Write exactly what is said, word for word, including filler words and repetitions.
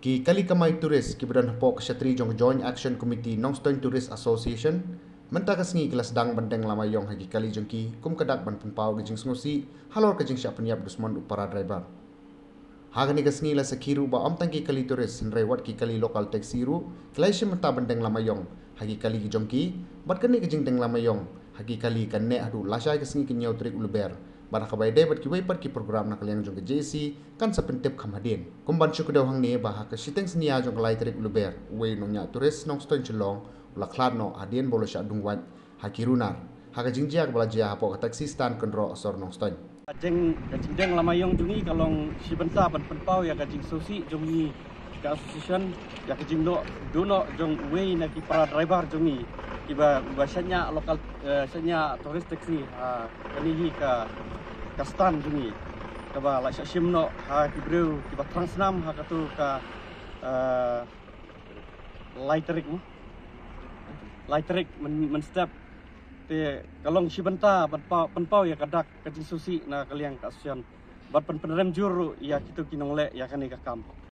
Ki kali kamai tourist kiba don hapoh ka shatri jong ka Joint Action Committee Nongstoiñ Tourist Association mynta ka sngi ki la sdang ban deng lama ïong ha ki kali jong ki kum ka dak ban pynpaw ka jingsngewsih halor ka jingshah pynïap dusmon u para driver. Ha kane ka sngi la sakhi ruh ba ym tang ki kali tourist hynrei wat ki kali local taxi ruh ki la ïashim bynta ban deng lama ïong ha ki kali ki jong ki, bad kane ka jingdeng lama ïong ha ki kali kan neh haduh lashai ka sngi ka hynñiew tarik u Lber, bad ha kaba ïadei bad kiwei pat ki program na ka liang jong ka J A C kan sa pyntip kham hadien. Kum ban shu kdew hangne ba ha ka shiteng synñia jong ka lai tarik u Lber, uwei u nongñiah tourist Nongstoiñ Shillong u la khlad noh hadien ba u la shah dung wait ha ki runar ha ka jingjia kaba la jia hapoh ka taxi stand kynroh sor Nongstoiñ. Ka jing, ka jingdeng lama ïong jong ngi ka long shi bynta ban pynpaw ïa ka jingsngewsih jong ngi ka association ïa ka jingduh duh noh jong uwei na ki para driver jong ngi kiba, kiba shah ñiah local, eh, shah ñiah tourist taxi ha kane hi ka, ka stand jong ngi kaba la shah shim noh ha ki briew kiba thrang snam ha katu ka, eh, lai tarik mo. Lai tarik myn, mynstep. Te ka long shi bynta ban paw, pynpaw ïa ka dak ka jingsngewsih na ka liang ka association bad pyn, pynrem jur ruh ïa kito ki nongleh ïa kane ka kam.